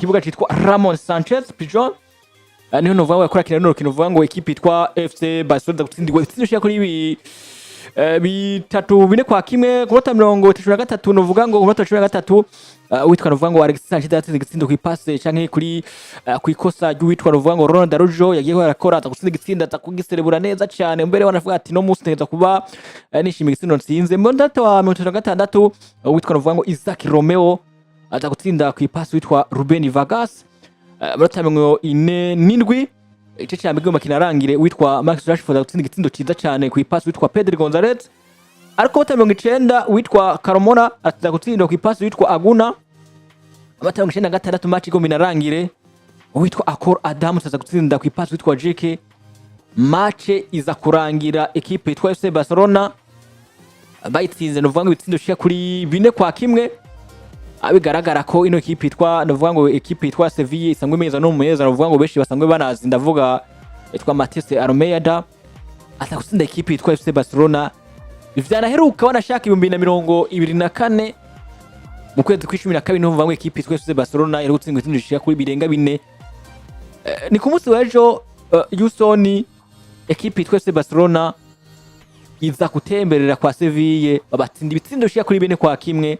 Kibuga citwa Ramon Sanchez Pizjuan. Niho novuga ngo yakora kino rukino, uvuga ngo ekipe yitwa FC Barcelona gutsindirwa ibitsindo bishika kuri ibi 3-4 ku minota 33. Novuga ngo ku minota 13, uwitwa novuga ngo Alexis Sanchez yatsinze igitsindo ku ipase canke kuri kwikosa ry'uwitwa novuga ngo Ronald Araujo yagiye arakora, aza gutsinda igitsindo, aza kugiserebura neza cyane. Mbere wanavuga ati: "No munsi ntegeza kuba nishimiye igitsindo ntsinze." Mu minota wa 36, uwitwa novuga ngo Isaac Romero aza gutsinda ku ipasi witwa Ruben Vargas. Minota 47, igice cya mbere makina arangire, witwa Max Rashford aza gutsinda igitsindo cyiza cyane ku ipasi witwa Pedri Gonzalez. Ariko minota 90, witwa Carmona aza gutsinda ku ipasi witwa Aguna. Amata 96, match igomba inarangire, uwitwa Akor Adams aza gutsinda ku ipasi witwa Jeke. Match iza kurangira ekipe yitwa FC Barcelona bayitsinze, nuvuga ngo ibitsindo bishika kuri 4-1. Bigaragara ko ino ekipe yitwa, ndavuga ngo ekipe yitwa Sevilla isanzwe imeza n'umumenyereza, ndavuga ngo benshi basanzwe banazi, ndavuga yitwa Matias Almeyda, aza gutsinda ekipe yitwa FC Barcelona. Vyanaheruka wanashaka 2024 mu kwezi kw'icumi na kabiri, niho ngo ekipe yitwa FC Barcelona yari gutsindwa ibitsindo bishika kuri birenga bine. Ni ku munsi w'ejo, Yusoni, ekipe yitwa FC Barcelona iza gutemberera kwa Seville, babatsinda ibitsindo bishika kuri 4-1.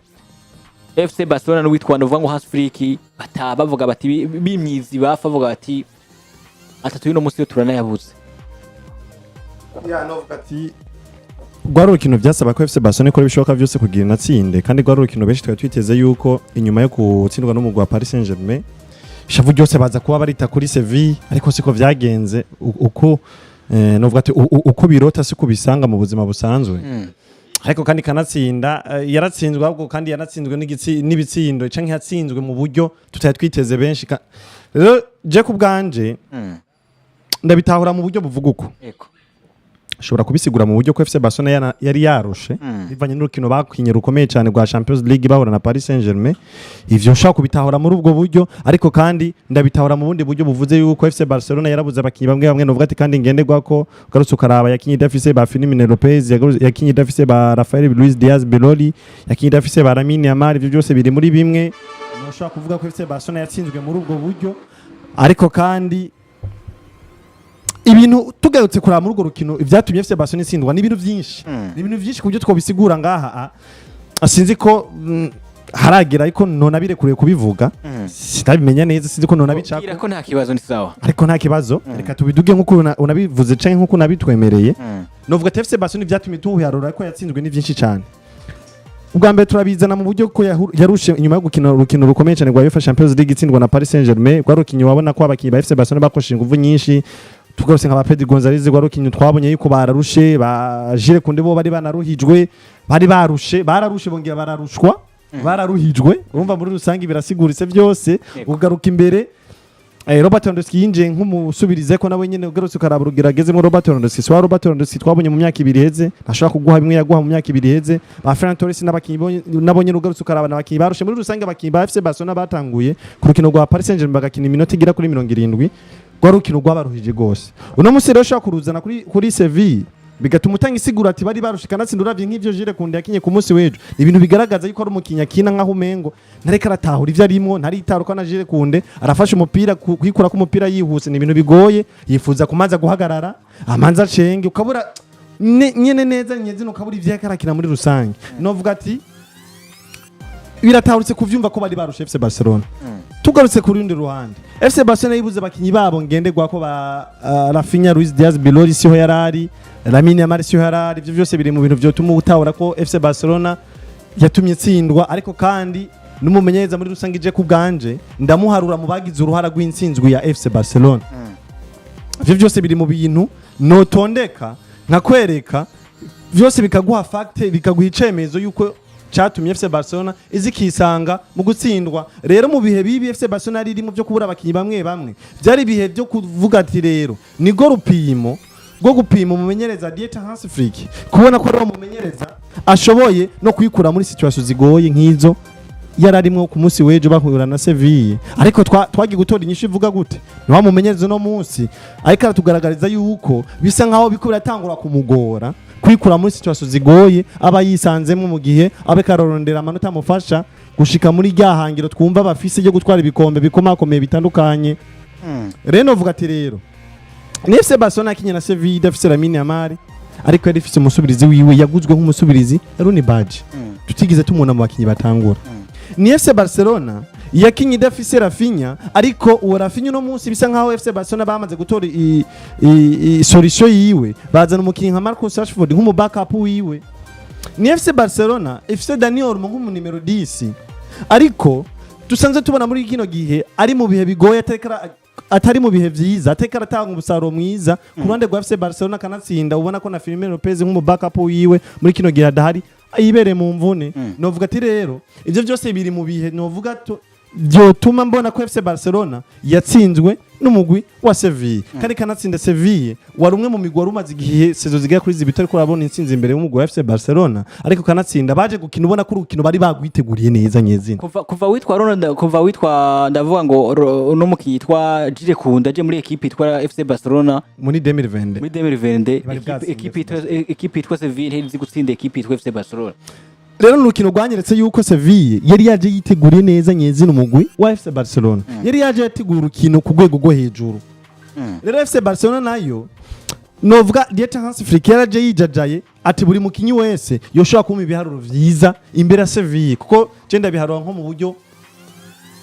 FC Barcelona n'uwitwa novuga ngo Hans Flick bata bavuga bati bimyizi bafa, bavuga bati: "Atatu y'uno munsi yo turanayabuze." Ya, novuga ati rwari urukino byasaba ko FC Barcelona ikora ibishoboka byose kugira inatsinde, kandi rwari urukino benshi twari twiteze yuko inyuma yo gutsindwa n'umugwi wa Paris Saint-Germain ishavu ryose baza kuba barita kuri Seville, ariko siko vyagenze. Uko novuga ati uko birota siko bisanga mu buzima busanzwe. Ariko kandi kanatsinda, yaratsinzwe, ahubwo kandi yanatsinzwe n'ibitsindo canke yatsinzwe mu buryo tutari twiteze benshi. Rero je ku bwanje ndabitahura mu buryo buvuga uko ushobora kubisigura mu buryo ko FC Barcelona yari yarushe bivanye n'urukino bakinye rukomeye cyane rwa Champions League bahura na Paris Saint-Germain. Ivyo ushobora kubitahura muri ubwo buryo, ariko kandi ndabitahura mu bundi buryo buvuze yuko FC Barcelona yarabuze abakinyi bamwe bamwe, novuga ati kandi ngenderwa ko ugarutse ukaraba yakinye idafise ba Fermin Lopez, yakinye idafise ba Rafael Luis Diaz Belloli, yakinye idafise ba Lamine Yamal. Ivyo byose biri muri bimwe ushobora kuvuga ko FC Barcelona yatsinzwe muri ubwo buryo. Ariko kandi ibintu tugarutse kuraba muri urwo rukino, ibyatumye FC Barcelona itsindwa ni ibintu byinshi, ni ibintu byinshi ku buryo twobisigura ngaha sinzi ko haragera, ariko nona birekuriye kubivuga, sinabimenya neza, sinzi ko nona bicako. Bwira ko nta kibazo, ni sawa. Ariko nta kibazo, reka tubiduge nk'uko unabivuze canke nk'uko unabitwemereye. Novuga ati FC Barcelona ibyatumye tuharura ko yatsinzwe ni byinshi cyane. Ubwa mbere turabizana mu buryo ko yarushe inyuma yo gukina urukino rukomeye cyane rwa UEFA Champions League itsindwa na Paris Saint-Germain. Rwa rukinyo wabona ko abakinyi ba FC Barcelona bakoresheje inguvu nyinshi. Tugarutse nka ba Pedri Gonzalez, rwa rukinyo twabonye yuko bararushe, ba Jules Koundé bo bari banaruhijwe, bari barushe, bararushe, bongera bararushwa, bararuhijwe. Urumva muri rusange birasiguritse byose. Ugaruka imbere, Robert Lewandowski yinjiye nk'umusubirize, ko nawe nyene ugarutse ukaraba urugero agezemo, Robert Lewandowski si wa Robert Lewandowski twabonye mu myaka 2 iheze, ntashobora kuguha bimwe yaguha mu myaka 2 iheze. Ba Ferran Torres n'abakinyi nabo nyene ugarutse ukaraba n'abakinyi barushe. Muri rusange abakinyi ba FC Barcelona batanguye ku rukino rwa Paris Saint-Germain bagakina iminota igera kuri 70, rwa rukino rwabaruhije gose. Uno musi rero ushobora kuruzana kuri Seville, bigatuma utanga isiguro ati bari barushe. Kanatsinda uravye nk'ivyo Jules Koundé yakinye ku munsi w'ejo, ni ibintu bigaragaza yuko ari umukinyi akina nkaho umengo ntareka aratahura ivyo arimwo, ntaritaruka. Na Jules Koundé arafashe umupira, kwikura ko umupira yihuse ni ibintu bigoye, yifuza kumanza guhagarara amanza acenge, ukabura nyene neza nyezino, ukabura ivyo yariko arakina. Muri rusange novuga ati biratahuritse kuvyumva ko bari barushe FC Barcelona. Tugarutse ku rundi ruhande, FC Barcelona yibuze abakinyi babo ngenderwa ko ba Rafinha Luis Diaz Belloli siho yarari, Lamine Yamal siho yarari. Ivyo byose biri mu bintu vyotuma utahura ko FC Barcelona yatumye itsindwa. Ariko kandi n'umumenyereza muri rusange, ije ku bwanje ndamuharura mu bagize uruhara rw'intsinzwi ya FC Barcelona. Ivyo byose biri mu bintu notondeka nkakwereka, byose bikaguha fact, bikaguha icemezo yuko cyatumye FC Barcelona izikisanga mu gutsindwa. Rero mu bihe bibi FC Barcelona yari irimo byo kubura abakinyi bamwe bamwe, byari ibihe byo kuvuga ati rero nigo rupimo rwo gupima umumenyereza Dieter Hans Flick, kubona ko ari umumenyereza ashoboye no kwikura muri situation zigoye nk'izo yari arimwo ku munsi w'ejo bahura na Seville. Ariko twagiye gutora inyishu ivuga gute? Ni wa mumenyereza uno munsi ariko aratugaragariza yuko bisa nkaho biko biratangura kumugora kwikura muri situation zigoye aba yisanzemo mu gihe abe karorondera amanota amufasha. Gushika muri rya hangiro twumva bafise ryo gutwara ibikombe bikomakomeye bitandukanye. Rero novuga ati rero ni FC Barcelona yakinye na Sevilla idafise Lamine Yamal, ariko yari ifise umusubirizi wiwe yaguzwe nk'umusubirizi, Roony Bardghji, tutigeze tumubona mu bakinyi batangura. Ni FC Barcelona yakinye idafise Raphinha, ariko uwo Raphinha uno munsi bisa nkaho FC Barcelona bamaze gutora i solution yiwe, bazana umukinyi nka Marcus Rashford nk'umu backup wiwe. Ni FC Barcelona ifise Dani Olmo nk'umu nimero 10, ariko dusanzwe tubona muri kino gihe ari mu bihe bigoye, atari mu bihe vyiza, atariko aratanga umusaruro mwiza ku ruhande rwa FC Barcelona. Kanatsinda ubona ko na Fermin Lopez nk'umu backup wiwe muri kino gihe adahari, yibereye mu mvune. Novuga ati rero ivyo byose biri mu bihe novuga byotuma mbona ko FC Barcelona yatsinzwe n'umugwi wa Sevilla. Kandi kanatsinda Sevilla wari umwe mu migwi wari umaze igihe saison zigera kuri zibiri ariko urabona intsinzi imbere y'umugwi wa FC Barcelona, ariko kanatsinda baje gukina ubona ko urukino bari bagwiteguriye neza nyezina. Kuva witwa Ronald, kuva witwa, ndavuga ngo uno mukinyi yitwa Jules Koundé aje muri ekipe yitwa FC Barcelona muri 2020, muri 2020, Bari bwatsinze. Ekipe yitwa Sevilla ntizi gutsinda ekipe yitwa FC Barcelona. Rero ni urukino rwanyeretse yuko Sevilla yari yaje yiteguriye neza nyezina umugwi wa FC Barcelona, yari yaje yateguye urukino ku rwego rwo hejuru. Rero FC Barcelona nayo, novuga Dieter Hans Flick yaraje yijajaye ati buri mukinyi wese yoshobora kumpa ibiharuro vyiza imbere ya Sevilla, kuko je ndabiharura nko mu buryo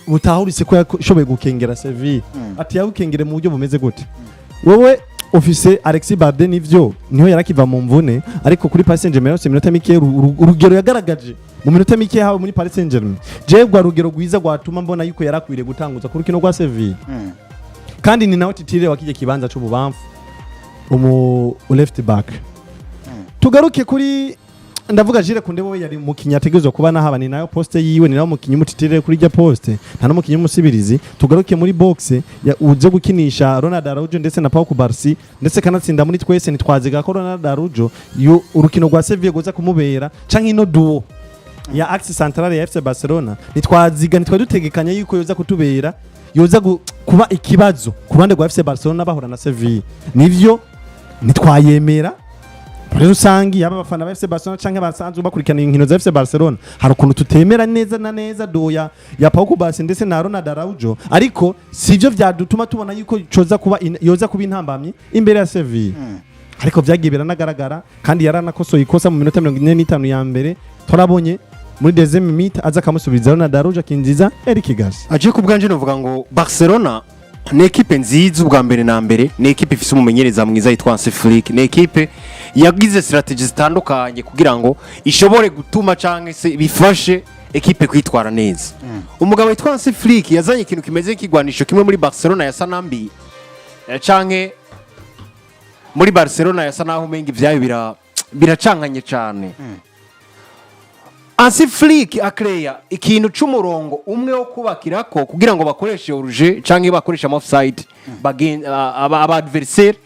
butahuritse ko yashoboye gukengera Sevilla. Ati yawukengere mu buryo bumeze gute? Wowe ufise Alexis Balde, nivyo niho yarakiva mu mvune, ariko kuri Paris Saint-Germain yose iminota mike, urugero yagaragaje mu minota mike yahawe muri Paris Saint-Germain, jewe rwa rugero rwiza rwatuma mbona yuko yarakwiriye gutanguza ku rukino rwa Sevilla. Kandi ni nawe titulaire wakije kibanza c'ububamfu, umu left back. Tugaruke kuri, ndavuga Jules Koundé, we yari umukinyi ategerezwa kuba nahaba, ni nayo poste yiwe, ni nayo umukinyi umu titulaire kuri rya poste, nta n'umukinyi w'umusubirizi. Tugaruke muri box ya uze gukinisha Ronald Araujo ndetse na Pau Cubarsí, ndetse kanatsinda muri twese ntitwaziga ko Ronald Araujo yo urukino rwa Sevilla goza kumubera, canke ino duo ya axe centrale ya FC Barcelona, ntitwaziga, ntitwari dutegekanya yuko yoza kutubera, yoza kuba ikibazo ku ruhande rwa FC Barcelona bahura na Sevilla. Nivyo ntitwayemera muri rusangi, yaba abafana ba FC Barcelona canke basanzwe bakurikirana inkino za FC Barcelona, hari ukuntu tutemera neza na neza duo ya Pau Cubarsí ndetse na Ronald Araujo, ariko sivyo vyadutuma tubona yuko coza kuba yoza kuba intambamyi imbere ya Sevilla. Ariko vyagiye biranagaragara, kandi yaranakosoye ikosa mu minota 45 ya mbere. Turabonye muri deuxième mi-temps aza akamusubiza Ronald Araujo, akinjiza Eric Garcia. Aje ku bwanje novuga ngo Barcelona ni ekipe nziza. Ubwa mbere na mbere ni ekipe ifise umumenyereza mwiza yitwa Hansi Flick, ni ekipe yagize strategy zitandukanye kugira ngo ishobore gutuma canke se bifashe ekipe kwitwara neza. Umugabo witwa Hansi Flick yazanye ikintu kimeze nk'ikigwanisho kimwe muri Barcelona yasa nambi, canke muri Barcelona yasa naho umenga ivyayo biracankanye cane. Hansi Flick akreya ikintu c'umurongo umwe wo kubakirako kugira ngo bakoreshe hors-jeu canke bakoreshe ama offside aba adversaire,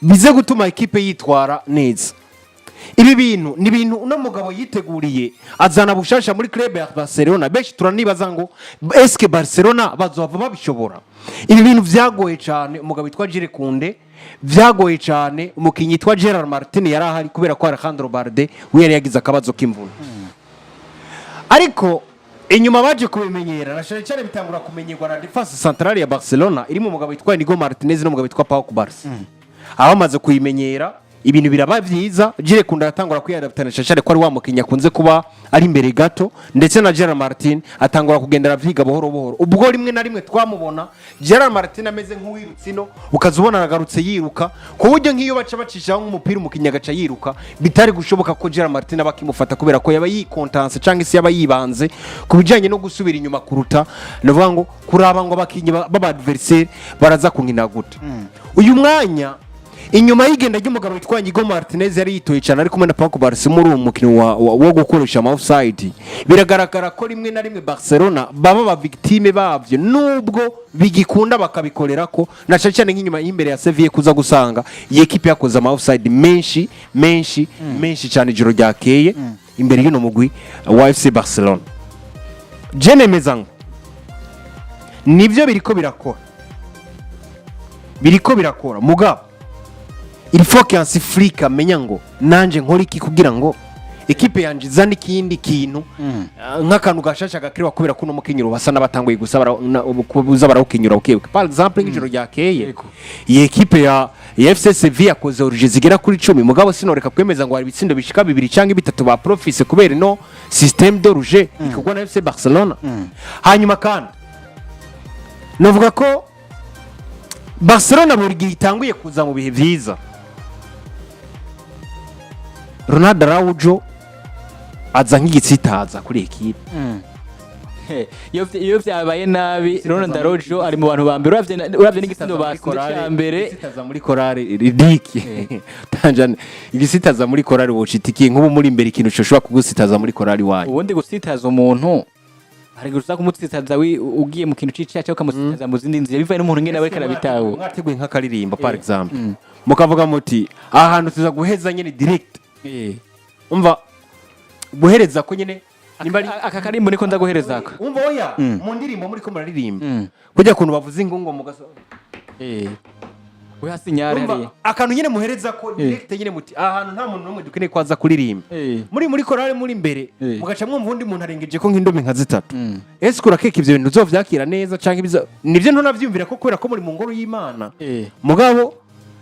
bize gutuma ekipe yitwara neza. Ibi bintu ni ibintu uno mugabo yiteguriye, azana bushasha muri club ya Barcelona. Benshi turanibaza ngo eske Barcelona bazova babishobora? Ibi bintu vyagoye cyane umugabo witwa Jules Koundé, vyagoye cyane umukinyi yitwa Gerard Martin yari ahari, kubera ko Alejandro Balde we yari yagize akabazo k'imvune. Ariko inyuma baje kubimenyera, na cyane cyane bitangura kumenyerwa na défense centrale ya Barcelona irimo umugabo witwa Inigo Martinez n'umugabo witwa Pau Cubarsí. Abamaze kuyimenyera, ibintu biraba vyiza. Jules Koundé aratangura kwiyadaptana, cyane ko ari wa mukinnyi akunze kuba ari imbere gato, ndetse na Gerard Martin atangura kugenda aravyiga buhoro buhoro. Ubwo rimwe na rimwe twamubona Gerard Martin ameze nk'uwirutse ino, ukaza ubona aragarutse yiruka, ku buryo nk'iyo baca bacishaho nk'umupira umukinnyi agaca yiruka, bitari gushoboka ko Gerard Martin aba akimufata, kubera ko yaba yikontanse cyangwa se yaba yibanze ku bijyanye no gusubira inyuma kuruta, ni ukuvuga ngo kuraba ngo abakinnyi b'aba adversaire baraza kunkina gute. Uyu mwanya inyuma y'igenda ry'umugabo witwa Inigo Martinez yari yitoye cyane ari kumwe na Pau Cubarsí muri uwo mukino wo gukoresha ama offside, biragaragara ko rimwe na rimwe Barcelona baba ba victime bavyo, nubwo bigikunda bakabikorera ko, na cyane cyane nk'inyuma y'imbere ya Sevilla, kuza gusanga iyi ekipe yakoze ama offside menshi menshi menshi cyane ijoro ryakeye imbere y'uno mugwi wa FC Barcelona. Je nemeza ngo nibyo biriko birakora, biriko birakora, mugabo il faut que Hansi Flick amenya ngo nanje nkora iki kugira ngo Ekipe yanje izana ikindi kintu, nk'akantu gashasha gakiriwa, kubera ko uno mukenyero basa n'abatanguye gusa kuza barawukenyura bukebuke. Par exemple, nk'ijoro ryakeye, iyi ekipe ya FC Sevilla yakoze hors-jeu zigera kuri 10, mugabo sinoreka kwemeza ngo hari ibitsindo bishika bibiri cyangwa bitatu ba profise kubera ino système de jeu ikorwa na FC Barcelona. Hanyuma kandi navuga ko Barcelona buri gihe itanguye kuza mu bihe byiza, Ronald Araujo aza nk'igitsitaza kuri ekipe. Iyo vyabaye nabi, Ronald Araujo ari mu bantu ba mbere. Uravye n'igitsindo batsinze ca mbere. Igisitaza muri korale ridiki tanjane, igisitaza muri korale wocitikiye nk'ubu muri imbere, ikintu coshobora kugusitaza muri korale wanyu? Ubundi gusitaza umuntu, hari gusa kumutsitaza ugiye mu kintu c'icaha cyangwa ukamusitaza mu zindi nzira, bivaye n'umuntu ngene aba ariko arabitahura. Mwateguye nk'akaririmbo, par exemple, mukavuga muti aha hantu tuza guheza nyene direct, umva guhereza ko nyene nimba ari Aka karimbo niko ndaguherezako. Umva, oya, mu ndirimbo muri ko muraririmba, kujya kuntu bavuza ingungo mugaso. We hasinyare Urumva, hariya. akantu nyine muhereza ko direct nyine, muti aha hantu nta muntu n'umwe dukeneye ko aza kuririmba. Muri korale muri imbere, mugaca mwumva undi muntu arengeje ko nk'indome nka zitatu. Ese urakeka ivyo bintu uzovyakira neza canke ibizo nivyo ntunavyumvira ko kubera ko muri mu ngoro y'Imana? Mugabo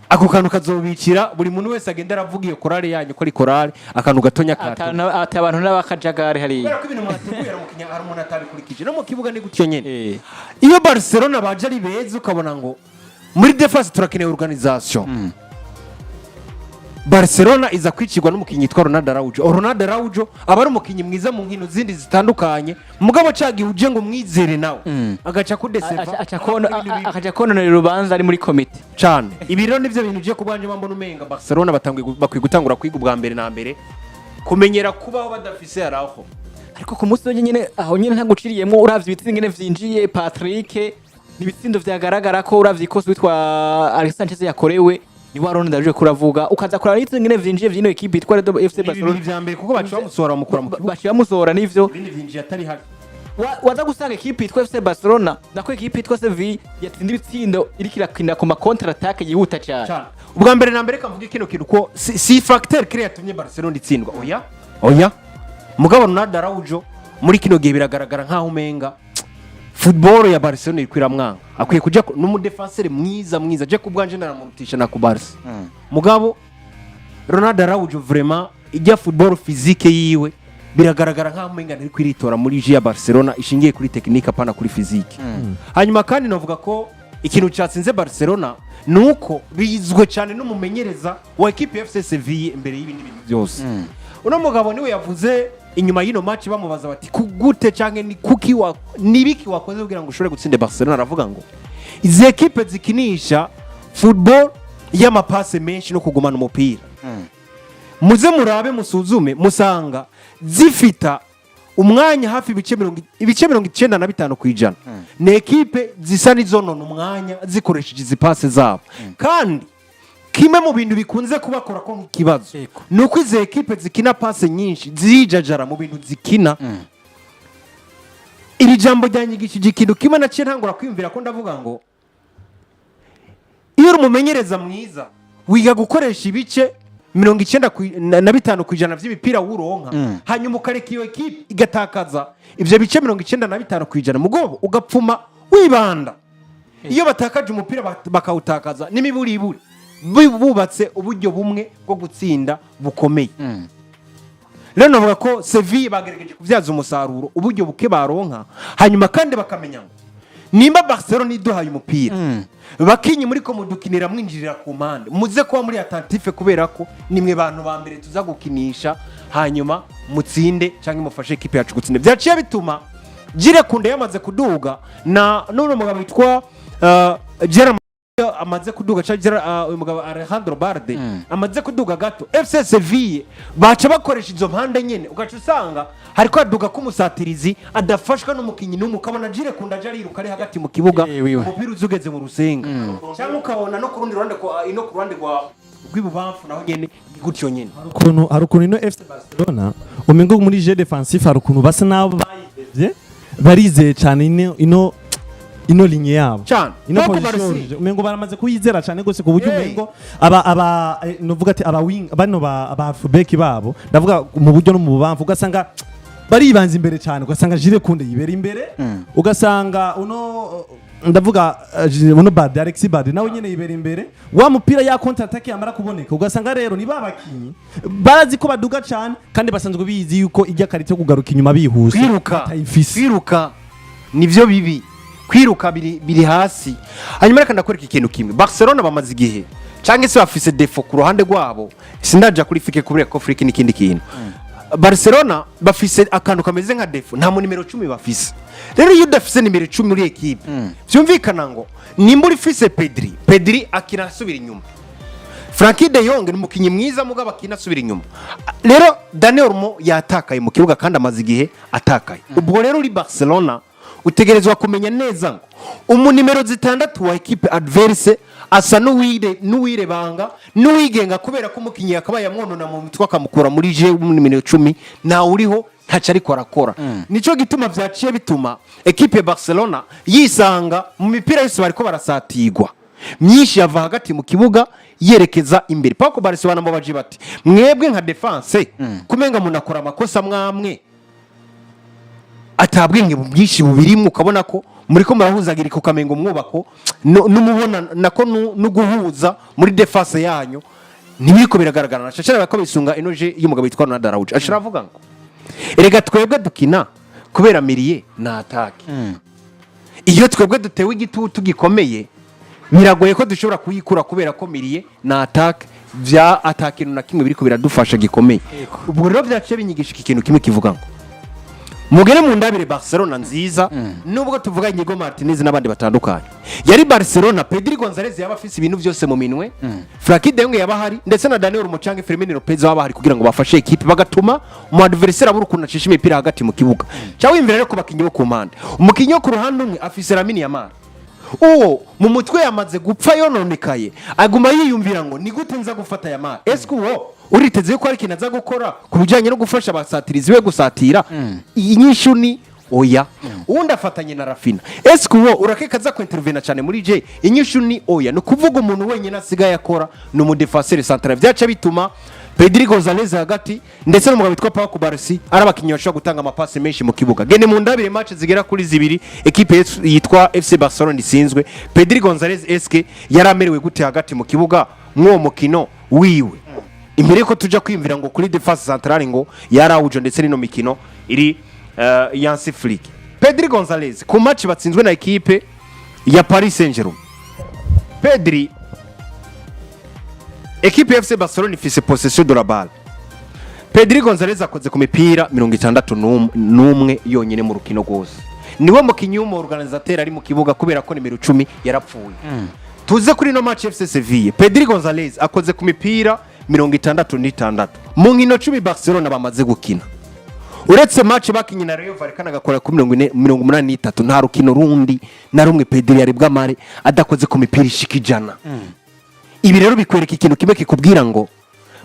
ako kantu kazobikira buri muntu wese agenda aravuga iyo korale yanyu ko ari korale, akantu gatonya kato. Ata abantu n'abakajagari hariya. Kubera ko ibintu mwateguye hari umuntu atabikurikije. No mu kibuga ni gutyo nyene. Iyo Barcelona baje ari beza, ukabona ngo muri défense turakeneye organisation, Barcelona iza kwicirwa n'umukinnyi yitwa Ronald Araujo. Ronald Araujo aba ari umukinnyi mwiza mu nkino zindi zitandukanye, mugabo cagihe uje ngo mwizere nawe agaca kudeseva. Akaca kononera urubanza ari muri komite. Cane. Ibi rero nivyo bintu je kubwanje mbona umenga Barcelona batanguye bakwiye gutangura kwiga ubwa mbere na mbere kumenyera kubaho badafise Araujo. Ariko ku munsi nyine aho nyine ntaguciriyemwo, uravye ibitsindo ingene vyinjiye, Patrick, ni ibitsindo vyagaragara ko uravye ikosa witwa Alexis Sanchez yakorewe, ni wa Ronald Araujo kuravuga, ukaza kuraba ibitsindo ingene vyinjiye vy'ino ekipe yitwa Redo FC Bibiri Barcelona. vya mbere, kuko baca bamusohora, bamukura mu kibuga. Baciye bamusohora, nivyo. Ibindi vyinjiye atari habi. Waza gusanga ekipe yitwa FC Barcelona, nako ekipe yitwa Sevilla yatsinda ibitsindo iriko irakina ku ma contre attaque yihuta cyane. Cane. Ubwa mbere na mbere kavuga kino kintu ko si facteur clé yatumye Barcelona itsindwa, oya oya, mugabo Ronald Araujo muri kino gihe biragaragara nkaho umenga football ya Barcelona iri kwiramwanga. Akwiye kuja n'umudefenseur mwiza mwiza, je kubwanje naramurutisha na ku Barca. Mugabo Ronald Araujo vraiment ijya football physique yiwe biragaragara nkaho umenga ntiri kwiritora muri jeu ya Barcelona ishingiye kuri technique, apana kuri physique. Hanyuma kandi navuga ko ikintu cyatsinze Barcelona ni uko bizwe cyane n'umumenyereza wa ekipe ya FC Sevilla imbere y'ibindi bintu byose. Uno mugabo niwe yavuze inyuma y'ino match, bamubaza bati kugute canke ni kuki wa nibiki wakoze kugira ngo ushobore gutsinda Barcelona, aravuga ngo izi ekipe zikinisha football y'amapase menshi no kugumana umupira, muze murabe musuzume, musanga zifita umwanya hafi ibice 95%. Ni ekipe zisa n'izonona umwanya zikoresheje izi pase zabo. Kandi kimwe mu bintu bikunze kubakora ko nk'ikibazo ni uko izi ekipe zikina pase nyinshi zirijajara mu bintu zikina. Iri jambo ryanyigishije ikintu kimwe naciye ntangura kwiyumvira ko ndavuga ngo iyo uri umumenyereza mwiza, wiga gukoresha ibice 95% by'imipira wuronka, hanyuma ukareka iyo ekipe igatakaza ibyo bice 95%, mugobo ugapfuma wibanda iyo batakaje umupira, bakawutakaza n'imiburiburi bubatse uburyo bumwe bwo gutsinda bukomeye. Rero navuga ko Sevilla bagerageje kubyaza umusaruro uburyo buke baronka, hanyuma kandi bakamenya ngo nimba Barcelona iduhaye umupira, bakinyi muri ko mudukinira mwinjirira ku mpande, muze kuba muri attentif, kubera ko nimwe bantu ba mbere tuza gukinisha, hanyuma mutsinde cyangwa mufashe ekipe yacu gutsinda. Byaciye bituma Jules Koundé yamaze kuduga na none mugabo witwa Gerard amaze kuduga, cyangwa uyu mugabo Alejandro Balde amaze kuduga gato, FC Sevilla baca bakoresha izo mpande nyene, ugaca usanga hariko haduga k'umusatirizi adafashwa n'umukinyi n'umwe, ukabona Jules Koundé aje ariruka ari hagati mu kibuga, Wiwe. umupira uza ugeze mu rusenga, cyangwa ukabona no ku rundi ruhande ino ku ruhande rw'ibubamfu naho nyene ni gutyo nyene. Hari ukuntu ino FC Barcelona umengo muri jeu défensif hari ukuntu basa n'abo bayihevye, barizeye cyane ino Ino ligne yabo, Cane. ino Pau position Cubarsí. Umengo baramaze kuyizera cyane gose, ku buryo umengo aba novuga ati aba wing bano ba aba halfback babo, ndavuga mu buryo no mu bubamfu, ugasanga baribanza imbere cyane, ugasanga Jules Koundé yibera imbere, ugasanga uno, ndavuga uno Balde, Alexis Balde, nawe nyene yibera imbere. Wa mupira ya counter attack yamara kuboneka, ugasanga rero ni babakinyi bazi ko baduga cyane, kandi basanzwe bizi yuko ijya qualité yo kugaruka inyuma bihuse Kwiruka batayifise. Kwiruka nivyo bibi, kwiruka biri hasi. Hanyuma reka ndakwereka ikintu kimwe: Barcelona bamaze igihe cyangwa se bafise défaut ku ruhande rwabo. Sindaja kuri Flick, kubera ko Flick n'ikindi kintu. Barcelona bafise akantu kameze nka défaut, nta mu nimero 10 bafise. Rero iyo udafise nimero 10 muri ekipe, vyumvikana ngo nimba urifise Pedri, Pedri akina asubira inyuma. Frenkie de Jong ni umukinnyi mwiza, mugabo akina asubira inyuma. Rero Dani Olmo yatakaye mu kibuga, kandi amaze igihe atakaye. Ubwo rero uri Barcelona utegerezwa kumenya neza ngo umunimero 6 wa ekipe adverse asa n'uwirebanga n'uwigenga, kubera ko umukinnyi yakabaye amwonona mu mitwe akamukura muri jeu w'umunimero 10 ntawe uriho, ntacyo ariko arakora. Nicyo gituma vyaciye bituma ekipe ya Barcelona yisanga mu mipira yose bariko barasatigwa myinshi yava hagati mu kibuga yerekeza imbere. Pau Cubarsí banamubaje bati: "Mwebwe nka défense kumenga munakora amakosa mwamwe atabwenge bwinshi bubirimwo, ukabona ko muriko murahuzagirika, ukamenga umwubako n'umubona nako n'uguhuza muri défense yanyu ntibiriko biragaragara." Nashashara ko bisunga ino jeu y'umugabo witwa Ronald Araujo, ashira avuga ngo: "Erega twebwe dukina kubera milieu na attaque. Iyo twebwe dutewe igitutu gikomeye, biragoye ko dushobora kuyikura, kubera ko milieu na attaque vya atakintu na kimwe biriko biradufasha gikomeye." Ubwo rero vyaciye binyigisha iki kintu kimwe kivuga ngo mugere mu ndabire Barcelona nziza, nubwo tuvuga Inigo Martinez n'abandi batandukanye, yari Barcelona Pedri Gonzalez yaba afise ibintu byose mu minwe, Frenkie de Jong yaba ahari, ndetse na Daniel Mucange, Fermin Lopez baba bahari kugira ngo bafashe ekipe, bagatuma umu adversaire abura ukuntu acisha imipira hagati mu kibuga. Cyangwa wiyumvira rero ku bakinyi bo ku mpande, umukinyi wo ku ruhande umwe afise Lamine Yamal, uwo mu mutwe yamaze gupfa yononekaye, aguma yiyumvira ngo: "Ni gute nza gufata Yamal?" Ese uwo uriteze ko hari ikintu aza gukora ku bijyanye no gufasha abasatirizi be gusatira? Inyishu ni oya. Uwundi afatanye na Raphinha, ese uwo urakeka aza kwintervena cyane muri jeu? Inyishu ni oya. Ni ukuvuga umuntu wenyine asigaye akora ni umudefenseur central. Byaca bituma Pedri Gonzalez hagati ndetse n'umugabo witwa Pau Cubarsí ari abakinnyi bashobora gutanga amapasi menshi mu kibuga. Gende mu ndabire match zigera kuri zibiri ekipe yitwa FC Barcelona isinzwe, Pedri Gonzalez eske yari amerewe gute hagati mu kibuga mw'uwo mukino wiwe? Imbere yuko tuja kwiyumvira ngo kuri défense centrale ngo yarawuje ndetse n'ino mikino iri Hansi Flick, Pedri Gonzalez ku match batsinzwe na ekipe ya Paris Saint-Germain, Pedri, ekipe ya FC Barcelona ifise possession de la balle, Pedri Gonzalez akoze ku mipira 61 yonyine mu rukino rwose. Niwe mukinyi w'umu organisateur ari mu kibuga, kubera ko nimero 10 yarapfuye. Tuze kuri ino match FC Sevilla, Pedri Gonzalez akoze ku mipira 66 mu nkino 10 Barcelona bamaze gukina. Uretse match bakinye na Rayo Vallecano agakora ku 40, 83, nta rukino rundi na rumwe Pedri yari bwamare adakoze ku mipira ishika 100. Ibi rero bikwereka ikintu kimwe kikubwira ngo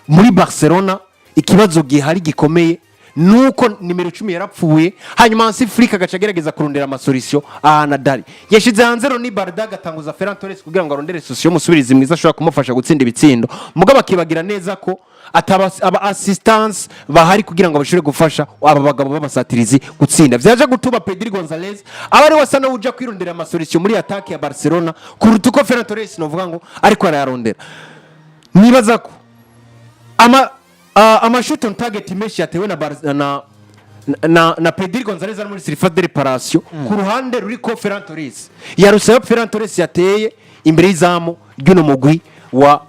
muri Barcelona ikibazo gihari gikomeye nuko nimero 10 yarapfuye. Hanyuma Hansi Flick agaca agerageza kurondera amasolution ahantu adari. Yashize hanze Roony Barda, agatanguza Ferran Torres kugira ngo arondere solution, musubirizi mwiza ashobora kumufasha gutsinda ibitsindo. Mugabo akibagira neza ko ataba aba assistance bahari kugira ngo bashobore gufasha aba bagabo b'abasatirizi gutsinda. Vyaje gutuma Pedri Gonzalez aba ari wasa n'uja kwirondera amasolution muri attaque ya Barcelona kuruta uko Ferran Torres novuga ngo ariko arayarondera. Nibaza ko amashoot on target menshi yatewe na, Bar- na na na Pedri Gonzalez ari muri surface de réparation ku ruhande ruriko Ferran Torres, yarusayo Ferran Torres yateye imbere y'izamu ry'uno mugwi wa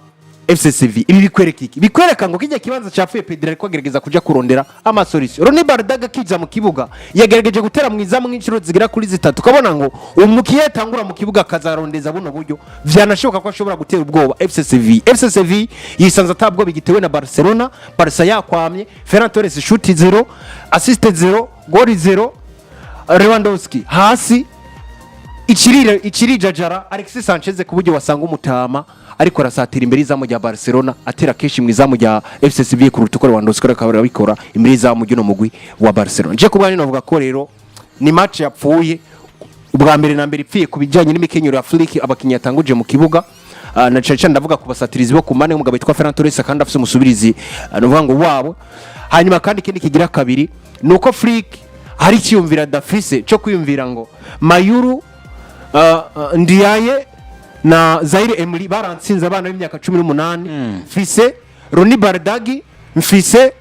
FC Sevilla. Ibi bikwereka iki? Bikwereka ngo kijya kibanza cyapfuye, Pedri ariko agerageza kuja kurondera amasolution. Roony Barda akija mu kibuga yagerageje gutera mu izamu nk'inshuro zigera kuri zitatu, ukabona ngo umukiye yatangura mu kibuga akazarondeza buno buryo, vyanashoboka ko ashobora gutera ubwoba FC Sevilla. FC Sevilla yisanze atabwo bigitewe na Barcelona, Barca yakwamye. Ferran Torres shoot 0, assist 0, goal 0, Lewandowski hasi ikirira ikirijajara, Alexis Sanchez ku buryo wasanga umutama ariko arasatira imbere y'izamu rya Barcelona, atera kenshi mu izamu rya FC Sevilla kuruta uko Lewandowski ariko arabikora imbere y'izamu ry'uno mugwi wa Barcelona. Je kubwanyu navuga ko rero ni match yapfuye. Ubwa mbere na mbere ipfiye ku bijyanye n'imikenyero ya Flick, abakinnyi yatanguje mu kibuga. Na cyane cyane ndavuga ku basatirizi bo ku mpande, nk'umugabo witwa Ferran Torres, kandi afise umusubirizi, ni ukuvuga ngo wabo. Hanyuma kandi ikindi kigira kabiri ni uko Flick hari icyiyumvira adafise cyo kwiyumvira ngo Mayulu, Ndiaye na Zaire Emery barantsinze, abana b'imyaka 18. Mfise Roony Bardghji, mfise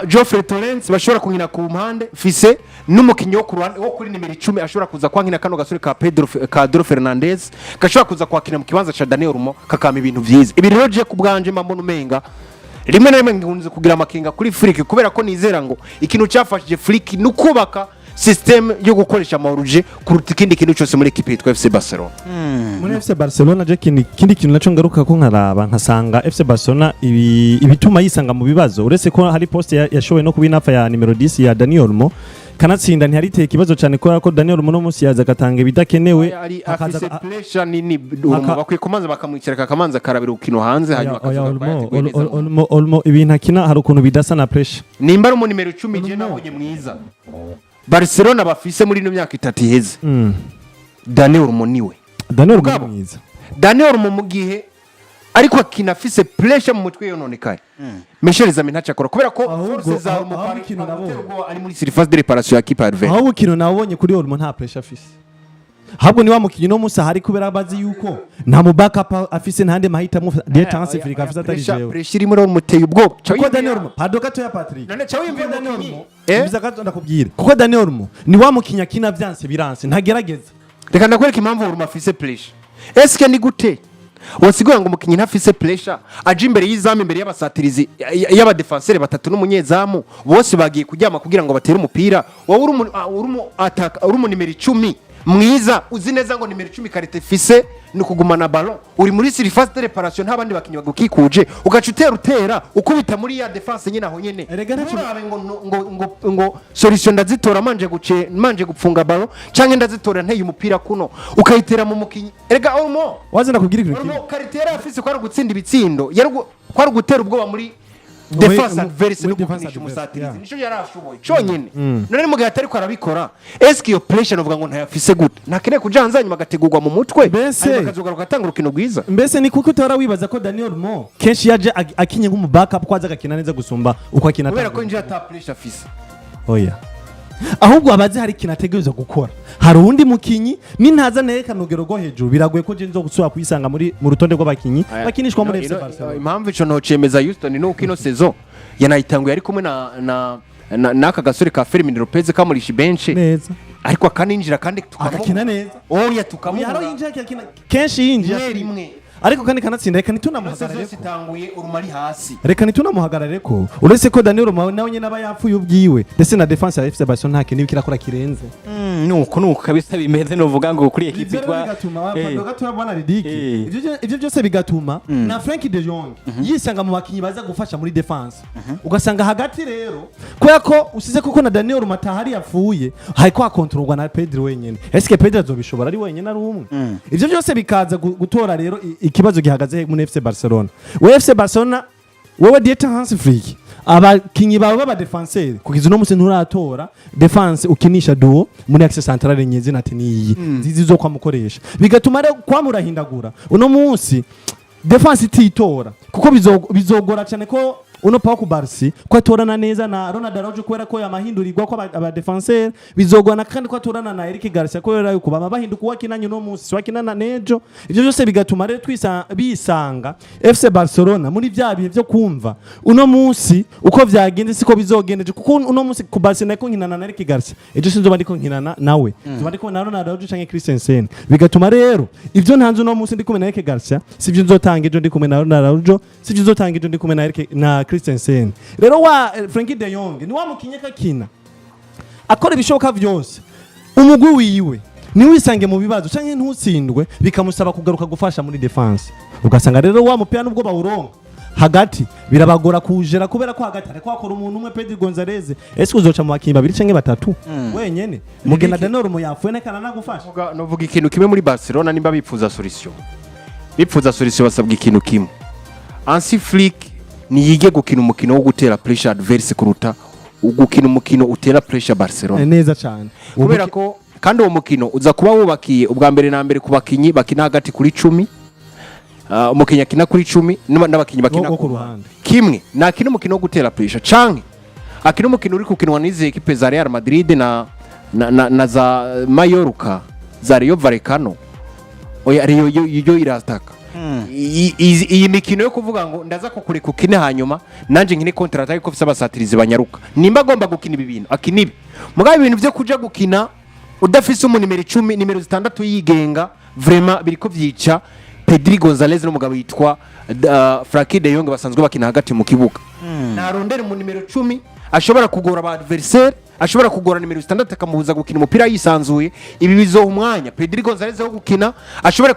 Jofre Torrents bashobora kunkina ku mpande, mfise n'umukinnyi wo ku ruhande wo kuri nimero 10 ashobora kuza kwankina, kano gasore ka Pedro ka Dro Fernandez gashobora kuza kwakina mu kibanza ca Daniel Olmo, kakama ibintu vyiza. Ibi rero je ku bwanje mbona umenga rimwe na rimwe nkunze kugira amakenga kuri Flick, kubera ko nizera ngo ikintu cyafashije Flick ni ukubaka système yo gukoresha ama hors-jeu kuruta ikindi kintu cyose muri ekipe yitwa FC Barcelona. Muri FC Barcelona, je kindi kintu naco ngaruka ko nkaraba nkasanga FC Barcelona ibituma yisanga mu bibazo, uretse ko hari poste yashoboye no kuba inapfa ya nimero 10 ya Dani Olmo, kanatsinda ntihariteye ikibazo cyane, kubera ko Dani Olmo no munsi yaza agatanga ibidakenewe. Ari akaza afise pressure nini Olmo, bakwiye kumanza bakamwicara kakamanza karabira urukino hanze, hanyuma Oya, akazoga Olmo, yateguye neza. Olmo ibintu akina hari ukuntu bidasa na pressure. Nimba ari umu nimero 10 je nabonye mwiza Barcelona bafise muri ino myaka 3 iheze, Dani Olmo niwe. Dani Olmo ni Mugabo. mwiza. Dani Olmo mu gihe ariko akina afise pressure mu mutwe yononekaye, Michel Zami ntacyo akora, kubera ko force za Olmo Ahubwo ikintu nabonye. ari muri surface de réparation ya équipe adverse. Ahubwo ikintu nabonye kuri Olmo, nta pressure afise, ahubwo ni wa mukinyi no musa hari kubera bazi yuko nta mu backup afise, ntande mahitamo Dieter Hans Flick afise atari jewe. Pressure iri muri Olmo uteye ubwoba. Kuko Dani Olmo, pardon gatoya, Patrick. None ca wiyumvira Kuko Dani umukinyi. Olmo, Eh? Biza gato ndakubwira, kuko Dani Olmo ni wa mukinyi akina vyanse biranse, ntagerageza. Reka ndakwereka impamvu Olmo afise pressure. Eske ni gute wasigura ngo umukinyi ntafise pressure, aje imbere y'izamu, imbere y'abasatirizi, y'abadefenseri batatu n'umunyezamu, bose bagiye kuryama kugira ngo batere umupira? Wowe uri umu ataka, uri umu nimero 10 mwiza, uzi neza ngo nimero 10 qualité fise ni ukugumana ballon, uri muri surface de réparation, nta bandi bakinyi bagukikuje, ugaca utera ukubita muri ya défense nyine aho nyene. Erega Nturabe ngo solution ndazitora manje guce, manje gupfunga ballon, canke ndazitora nteye umupira kuno, ukayitera mu mukinyi. Erega Olmo Waze ndakubwira ikintu kimwe. Olmo qualité yari afise kwari ugutsinda ibitsindo, yari kwari ugutera ubwoba muri défense adverse muri no défense gukinisha adverse, umusatirizi. Nico yari ashoboye conyene. None mu gihe atariko arabikora, eske iyo pressure novuga ngo ntayafise gute? Ntakeneye kuja hanze hanyuma agategurwa mu mutwe, hanyuma akazogaruka atanga urukino rwiza? Mbese ni kuko utahora wibaza ko Dani Olmo kenshi yaje akinye nk'umu backup, ko aza agakina neza gusumba uko akina Kubera ko atanga. injira ata pressure afise. Oya, ahubwo abazi hari ikintu ategerezwa gukora. Hari uwundi mukinyi nintaza nerekana urugero rwo hejuru, biragoye ko je nzo gusubira kuyisanga muri mu rutonde rw'abakinyi bakinishwa muri FC Barcelona. Impamvu ico ntocemeza, Houston, ni uko ino saison yanayitanguye ari kumwe na n'aka gasore ka Fermin Lopez kamurisha benshi, Neza. ariko akaninjira kandi tukamubura. Agakina neza. Oya, Oya, tukamubura. haro yinjira akakina kenshi, yinjira Rimwe rimwe. Ariko kandi kanatsinda, reka Ino saison ntitunamuhagarare yose itanguye uruma ari hasi. Reka ntitunamuhagarare ko uretse ko Daniel Olmo nawe nyene aba yapfuye ubwiwe, ndetse na défense ya FC Barcelona nta kintu iriko irakora kirenze. Nuko kabisa bimeze, novuga ngo kuri ekipe Ivyo rero yitwa bigatuma Pablo gatoya, bwana Ridiki, ivyo byose bigatuma na Frenkie de Jong yisanga mu bakinyi baza gufasha muri défense, ugasanga hagati rero, kubera ko usize koko na Daniel Olmo atahari yapfuye, hariko hakontororwa na Pedri wenyene. Eske Pedri azobishobora ari wenyene, ari umwe? Ivyo byose bikaza gutora rero ikibazo gihagaze muri FC Barcelona. We FC Barcelona, wewe Dieter Hans Flick, abakinyi bawe b'abadefenseri kugeza uno munsi nturatora défense ukinisha duo muri axe centrale nyezina ati niyi nzizi zo kwamukoresha, bigatuma rero kwamurahindagura. Uno munsi défense ititora, kuko bizogora cyane ko uno Pau Cubarsi ko atorana neza na Ronald Araujo, kubera ko yamahindurirwa ko aba défenseur bizogorana, kandi ko atorana na Eric Garcia, kubera yuko bama bahinduka, uwakinanye uno munsi si wakinana nejo. Ivyo byose bigatuma rero bisanga FC Barcelona muri vya bihe vyo kumva uno munsi uko vyagenze siko bizogendeje, kuko uno munsi Cubarsi nako nkinana na Eric Garcia, ejo sinzoba ndiko nkinana nawe, nzoba ndiko na Ronald Araujo canke Christensen. Bigatuma rero ivyo ntanze uno munsi ndi kumwe na Eric Garcia sivyo nzotanga ejo ndi kumwe na Ronald Araujo, sivyo nzotanga ejo ndi kumwe na Eric na Christensen. Rero wa Frenkie de Jong ni wa mukinyi kakina akora ibishoboka vyose umugwi wiwe ntiwisange mu bibazo canke ntutsindwe, bikamusaba kugaruka gufasha muri défense. Ugasanga rero wa mupira nubwo bawuronka hagati birabagora kuwujera, kubera ko hagati ariko hakora umuntu umwe, Pedri Gonzalez. Ese uzoca mu bakinyi babiri canke batatu wenyene mugena Daniel Olmo yapfuye nekana nagufasha? Novuga ikintu kimwe muri Barcelona: nimba bipfuza solution, basabwa ikintu kimwe. Hansi Flick niyige gukina umukino wo gutera pressure adverse kuruta gukina umukino utera pressure Barcelona. Neza cane. Kubera ko Kandi uwo mukino uza kuba wubakiye ubwa mbere na mbere ku bakinyi bakina hagati kuri 10. Umukinyi akina kuri 10 n'abakinyi bakina wo ku ruhande. Kimwe nakina umukino wo gutera pressure, canke akina umukino uri kukinwa n'izi ekipe za Real Madrid na za Mallorca, za Rayo Vallecano. Oya, Rayo yo irataka. Iyi mikino yo kuvuga ngo ndaza kukureka ukine, hanyuma nanje nkine contre attaque, ko mfise abasatirizi banyaruka. Nimba agomba gukina ibi bintu, akina ibi. Mugabo ibintu vyo kuja gukina udafise umu nimero 10, nimero 6 yigenga, vraiment biriko vyica Pedri Gonzalez n'umugabo yitwa Frenkie de Jong basanzwe bakina hagati mu kibuga. Narondere mu nimero 10 ashobora kugora aba adversaire, ashobora kugora nimero 6, akamubuza gukina umupira yisanzuye. Ibi bizoha umwanya Pedri Gonzalez wo gukina ashobora.